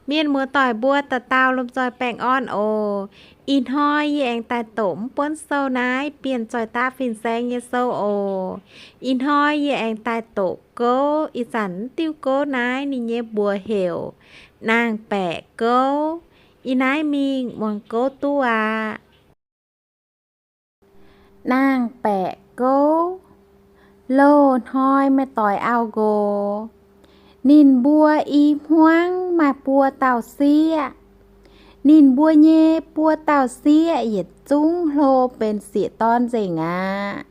Mienh muoz-doic mbuo dauh dauh lomh nzoih baengh orn oc. Ih hnoi yie aengx daaih doqc mv buonv sou naaiv, Bienh Zoih Daav Fin-Saeng nyei sou oc. Ih hnoi yie aengx daaih doqc gouv. Ih zanc mv diuh gouv naaiv ninh nyei mbuox heuc Naang-Baeqc Gouv. Ih naaiv mingh muangx gouv duqv aqv. Naang-Baeqc Gouv. Loz-hnoi maaih doix auv-nqox. Ninh mbuo i hmuangv maaih buo dauh sieqv. Ninh mbuo nyei buo dauh sieqv yietc zungv hlo benx sieqv-dorn nzengc aqv.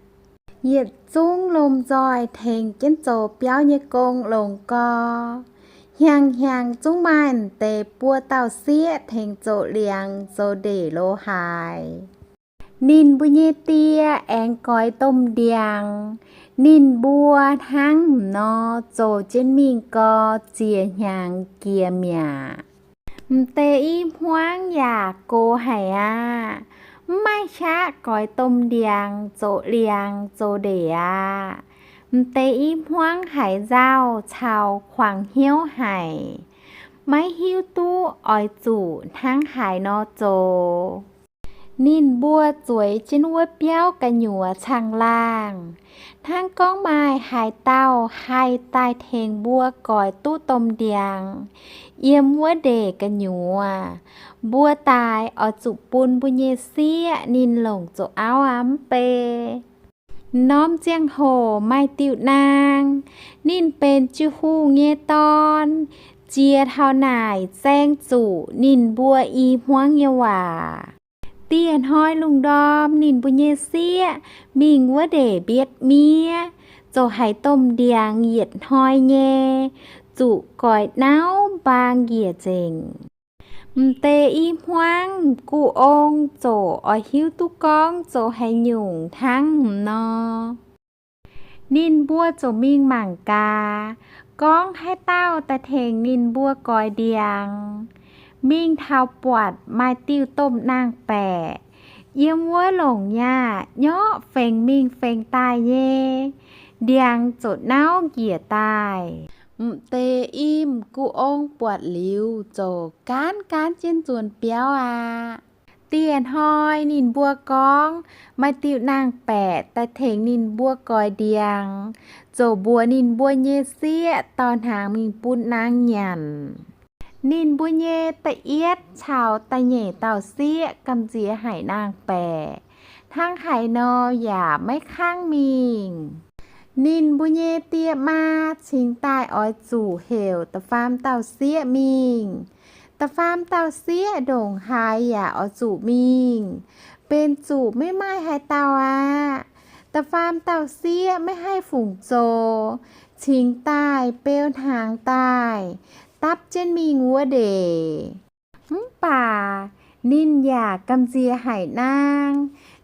Yietc zungv lomh nzoih tengx jienv zoux biauv nyei gong longx gorx. Hnyangx-hnyangx zungv maaih deix buo dauh sieqv tengx zoux liangx zoux ndeic lo haaix. Ninh mbuo nyei die aengx goix domh ndiangx. Ninh mbuo hnangv nor zoux jienv mingh gorx ziex hnyangx jiex mi'aqv. M'deix i hmuangv yaac gox haic aqv. Mv maaih qaqv goix domh ndiangx zoux liangx zoux ndeic aqv. M'deix i hmuangv haiz nzauh caux kuangx hnyouv haic, maiv hiuv duqv oix zuqc hnangv haaix nor zoux. Ninh mbuo zueiz jienv wuov biauv gu'nyuoz caangh laangh, hnangv gorngv maaih haaix dauh haih daaih tengx mbuo goix duqv domh ndiangx yiem wuov ndeic gu'nyuoz, mbuo daaih oix zuqc bun mbuo nyei sieqv ninh longc zoux auv aqv mv bei. Norm ziangh hoc maaih diuh naang, ninh benx jiu-hungh nyei dorn, jiex taux naaic zaeng zuqc ninh mbuo i hmuangv nyei waac. Dieh hnoi lungh ndorm ninh mbuo nyei sieqv mingh wuov ndeic mbietv miev, zoux haiz domh ndiangx yietc hnoi nyei, zuqc goix nauv mbaang njiec nzengc. M'deix i hmuangv m'gux ong ziouc oix hiuv duqv gorngv zoux haaix nyungc hnangv nor. Ninh mbuo ziouc mingh mangc gaax, gorngv haaix dauh daaih tengx ninh mbuo goix ndiangx. Mingh taux buatc maaih diuh domh naang-baeqc yiem wuov longc nyaah nyorqv fengx mingh fengx daaih nyei, ndiangx ziouc nauv njiec daaih. M'deix i m'gux ong buatc liuz ziouc gaanv gaanv jienv nzuonx biauv aqv. Dieh hnoi ninh mbuo gorngv maaih diuh naang-baeqc daaih tengx ninh mbuo goix ndiangx, ziouc mbuox ninh mbuo nyei sieqv dorh hnaangx mingh bun naang nyanc. Ninh mbuo nyei da'yietv caux da'nyeic dauh sieqv gamh nziex haic naang-baeqc, hnangv haaix nor yaac maiv kangv mingh. Ninh mbuo nyei die maa cingx daaih oix zuqc heuc da'faam dauh sieqv mingh. Da'faam dauh sieqv ndongc haaix yaac oix zuqc mingh, benx zuqc maiv maaih haaix dauh aqv. Da'faam dauh sieqv maiv haih fungc zoux, cingx daaih beu hnaangx daaih dapv jienv mingh wuov ndeic. Mv baac ninh yaac gamh nziex haic naang.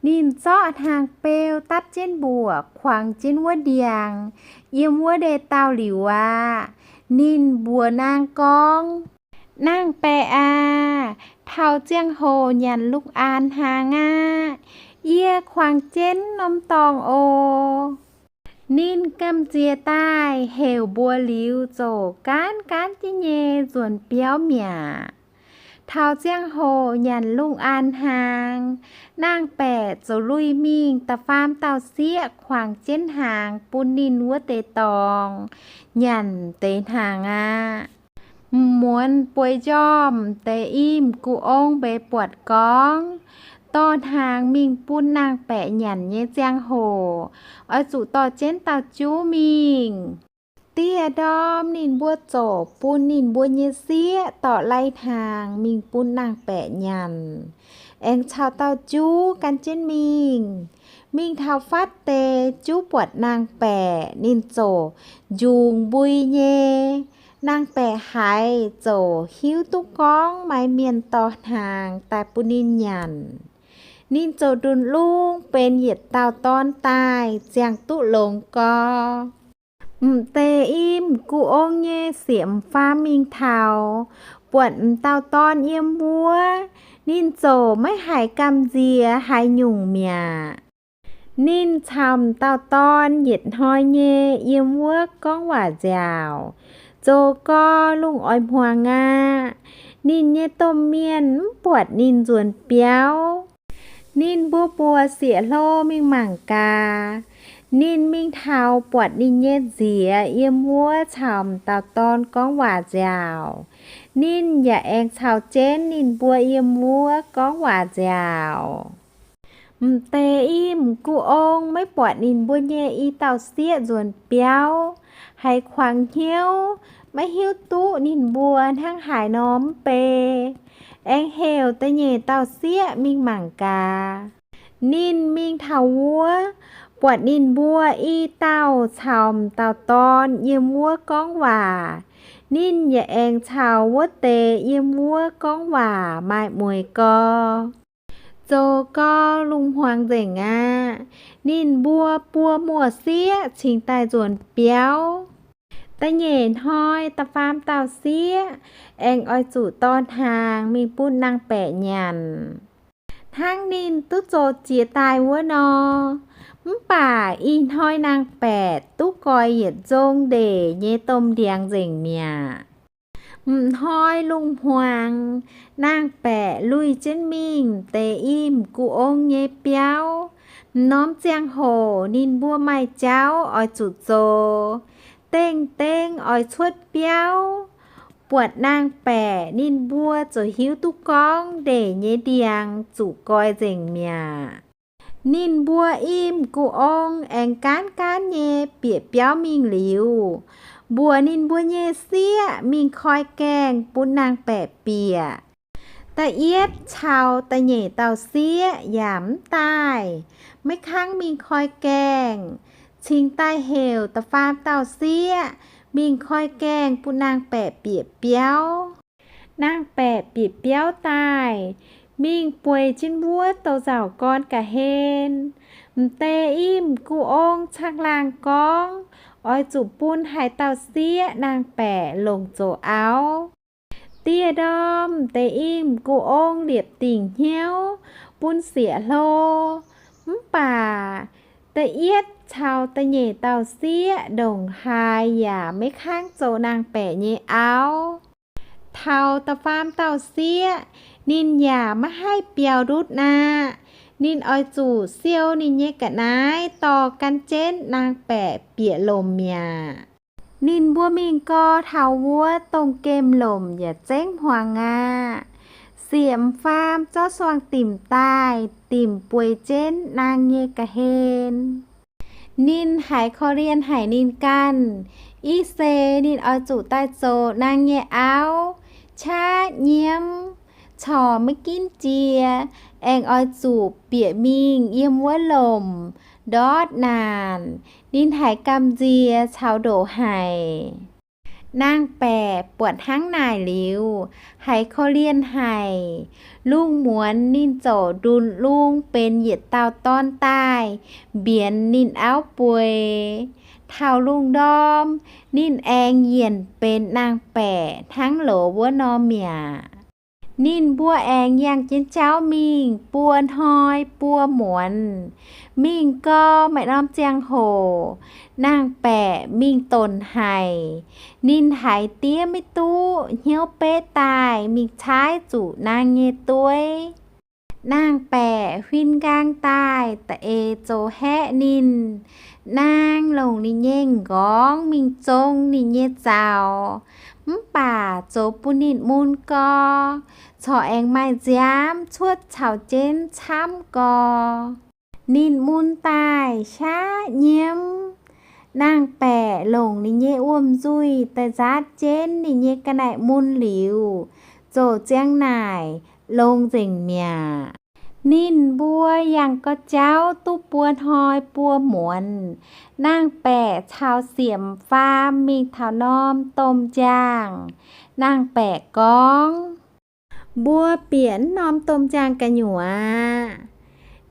Ninh zorqv hnaangx-beu dapv jienv mbuoqc kuangx jienv wuov ndiangx yiem wuov ndeic-daauh liuz aqv, ninh mbuox naang gorngv, Naang-baeqc aac, taux ziangh hoc nyanc lungh aanx hnaangx aqv. Yie kuangx jienv norm dorngx oc. Ninh gamh nziex daaih heuc mbuox liuz ziouc gaanv gaanv jienv nyei nzuonx biauv mi'aqv. Taux ziangh hoc nyanc lungh aanx hnaangx, naang-baeqc ziouc lui mingh da'faam dauh sieqv kuangx jienv hnaangx bun ninh wuov deix dorngx nyanc deix hnaangx aqv. M'muonz bueix njormh deix i m'gux ong mbeix buatc gorngv, dorh hnaangx mingh bun naang-baeqc nyanc nyei ziangh hoc, oix zuqc dorh jienv dauh juv mingh. Dieh ndorm ninh mbuo ziouc bun ninh mbuo nyei sieqv dorh lai hnaangx mingh bun naang-baeqc nyanc, aengx caux dauh juv gan jienv mingh. Mingh taux fatv deix juv buatc naang-baeqc, ninh ziouc njungx mbui nyei. Naang-baeqc haiz ziouc hiuv duqv gorngv maaih mienh dorh hnaangx daaih bun ninh nyanc. Ninh ziouc ndunh lungv benx yietc dauh dorn daaih ziangh duqv longx gorx. M'deix i m'gux ong nyei sieqv m'faam mingh taux, buatc m'dauh dorn yiem wuov, ninh ziouc maiv haiz gamh nziex haaix nyungc mi'aqv. Ninh caux m'dauh dorn yietc hnoi nyei yiem wuov gorngv waac nziaauc, Zoux gorx lungh oix hmuangx aqv. Ninh nyei domh mienh mv buatc ninh nzuonx biauv. Ninh mbuo mbuox sieqv-hlo mingh mangc gaax. Ninh mingh taux buatc ninh nyei nziex yiem wuov caux m'dauh dorn gorngv waac nziaauc. Ninh yaac aengx caux jienv ninh mbuo yiem wuov gorngv waac nziaauc. M'deix i m'gu'ong maiv buatc ninh mbuo nyei i dauh sieqv nzuonx biauv, haiz kuangx hnyouv, maiv hiuv duqv ninh mbuo hnangv haaix nor mv bei, aengx heuc da'nyeic dauh sieqv mingh mangc gaax. Ninh mingh taux wuov, buatc ninh mbuo i dauh caux m'dauh dorn yiem wuov gorngv waac. Ninh yaac aengx caux wuov deix yiem wuov gorngv waac maaih mueiz gorx. Zoux gorx lungh hmuangx nzengc aqv. Ninh mbuo buo muoz-sieqv cingx daaih nzuonx biauv. Da'nyeic hnoi da'faam dauh sieqv aengx oix zuqc dorh hnaangx mingh bun naang-baeqc nyanc, hnangv ninh duqv zoux jiex daaih wuov nor. Mv baac ih hnoi naang-baeqc duqv goix yietc nzong ndeic nyei domh ndiangx nzengc mi'aqv. M'hnoi lungh hmuangx, naang-baeqc lui jienv mingh deix i m'gu'ong nyei biauv. M'norm ziangh hoc ninh mbuo maaih jauv oix zuqc zoux. Dengh dengh oix cuotv biauv, buatc naang-baeqc ninh mbuo ziouc hiuv duqv gorngv ndeic nyei ndiangx zuqc goix nzengc mi'aqv. Ninh mbuo i m'gu'ong aengx gaanv gaanv nyei bieqc biauv mingh liuz, mbuox ninh mbuo nyei sieqv mingh koi gaengh bun naang-baeqc bieqc. Da'yietv caux da'nyeic dauh sieqv yaac mv daaih, maiv kangv mingh koi gaengh, cingx daaih heuc da'faam dauh sieqv mingh koi gaengh bun naang-baeqc bieqc biauv. Naang-baeqc bieqc biauv daaih, mingh bueix jienv wuov douz-nzauc gorn ga'hlen. M'deix i m'gu'ong caangh laangh gorngv oix zuqc bun haaix dauh sieqv naang-baeqc longc zoux auv. Dieh ndorm m'deix i m'gu'ong liepc dingc hnyouv bun sieqv-hlo. Mv baac da'yietv caux da'nyeic dauh sieqv ndongc haaix yaac maiv kangv zoux naang-baeqc nyei auv. Taux da'faam dauh sieqv, ninh yaac maiv haih biaux ndutv aqv. Ninh oix zuqc siou ninh nyei ga'naaiv dorh gan jienv naang-baeqc bieqc lomc mi'aqv. Ninh mbuo mingh gau taux wuov dongh gemh lomc yaac zengv hmuangx aqv. Siemx faam zorqv suangx dimc daaih, dimc bueix jienv naang nyei ga'hlen. Ninh haiz korv-lienh haic ninh ganh, ih seix ninh oix zuqc daaih zoux naang nyei auv, qaqv nyiemv, corc maiv ginv jiex, aengx oix zuqc bieqc mingh yiem wuov lomc ndortv naanc. Ninh haiz gamh nziex caux ndoqc haic. Naang-baeqc buatc hnangv naaic liuz, haiz korv-lienh haic. Lungh muonz ninh ziouc ndunh lung benx yietc dauh dorn daaih, mbienx ninh auv bueix. Taux lungh ndorm, ninh aengx yienc benx naang-baeqc hnangv loz wuov nor mi'aqv. Ninh mbuo aengx yangh jienv jauv mingh buo hnoi buo muonz. Mingh gau maaih norm ziangh hoc, naang-baeqc mingh donc haic. Ninh haiz diev maiv duqv, hnyouv betv daaih mingh caaiv zuqc naang nyei dueiv. Naang-baeqc huin nqaang daaih da'eix zoux haeqv ninh. Naang longc ninh nyei m'nqorngv mingh zong ninh nyei zaux, mv baac zoux bun ninh mun gau, corc aengx maaih nziaamv cuotv caux jienv camv gau. Ninh mun daaih qaqv nyiemv. Naang-baeqc longc ninh nyei wuom-nzuih daaih nzaatv jienv ninh nyei ga'naaiv mun liuz, zoux ziang naaic longx nzengc mi'aqv. Ninh mbuo yangh gau jauv duqv buo hnoi buo muonz, naang-baeqc caux siemx faam mingh taux norm domh njang. Naang-baeqc gorngv, mbuo bieqc norm domh njang gu'nyuoz aqv.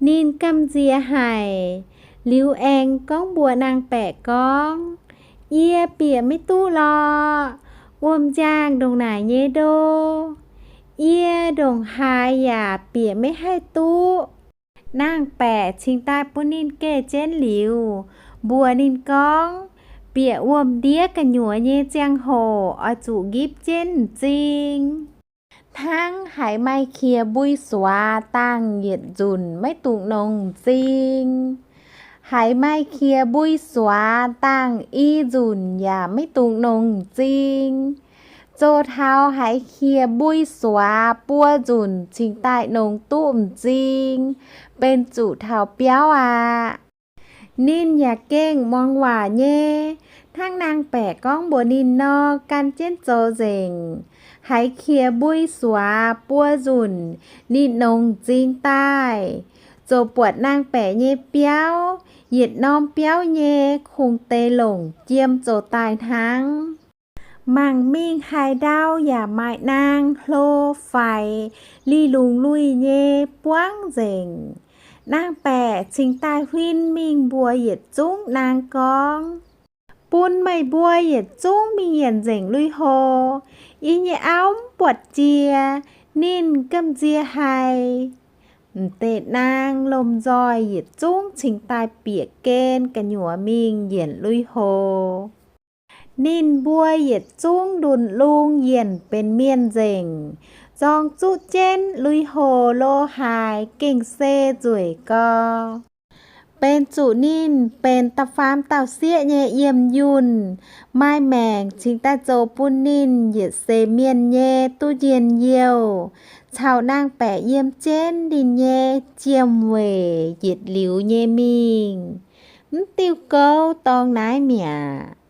Ninh gamh nziex haic, liuz aengx gorngv mbuox naang-baeqc gorngv, yie bieqc maiv duqv lorqc. Wuom-njang ndongc naaic nyei ndo, yie ndongc haaix yaac bieqc maiv haih duqv. Naang-baeqc cingx daaih bun ninh geh jienv liuz, mbuox ninh gorngv, Bieqc wuom-ndiev gu'nyuoz nyei ziangh hoc oix zuqc nqipv jienv m'zing. Hnangv haiz maaih qiex mbui suax dangh yietc nzunc maiv dungx nongx m'zing. Haiz maaih qiex mbui suax dangh i nzunc yaac maiv dungx nongx m'zing. Zoux taux haiz qiex mbui suax buo nzunc cingx daaih nongx duqv m'zing, benx zuqc taux biauv aqv. Ninh yaac gengh muangx waac nyei, hnangv naang-baeqc gorngv mbuox ninh nor, gan jienv zoux nzengc. Haiz qiex mbui suax buo nzunc ninh nongx m'zing daaih, ziouc buatc naang-baeqc nyei biauv, yietc norm biauv nyei kungx deix longc jiem zoux daaih hnangv. Mangc mingh haaix ndau yaac maaih naang hlo faix, lingh lungz luih nyei buangv nzengc. Naang-baeqc cingx daaih huin mingh mbuox yietc zungv naang gorngv, bun meih mbuo yietc zungv mingh yienc nzengc lui-houx. Yie nyei auv mv buatc jiex, ninh gamh nziex haic. M'deix naang lomh nzoih yietc zungv cingx daaih bieqc gen gu'nyuoz mingh yienc lui-houx. Ninh mbuo yietc zungv ndunh lung yienc benx mienh nzengc, zorng zuqv jienv lui-houx lo haaix gengh se nzueic gau. Benx zuqc ninh benx da'faam dauh sieqv nyei yiem yunh, maaih maengc cingx daaih zoux bun ninh yietc seix mienh nyei duqv njien-youh, caux naang-baeqc yiem jienv ninh nyei jiem weic yietc liuz nyei mingh. Mv diuh gouv dorng naaiv mi'aqv.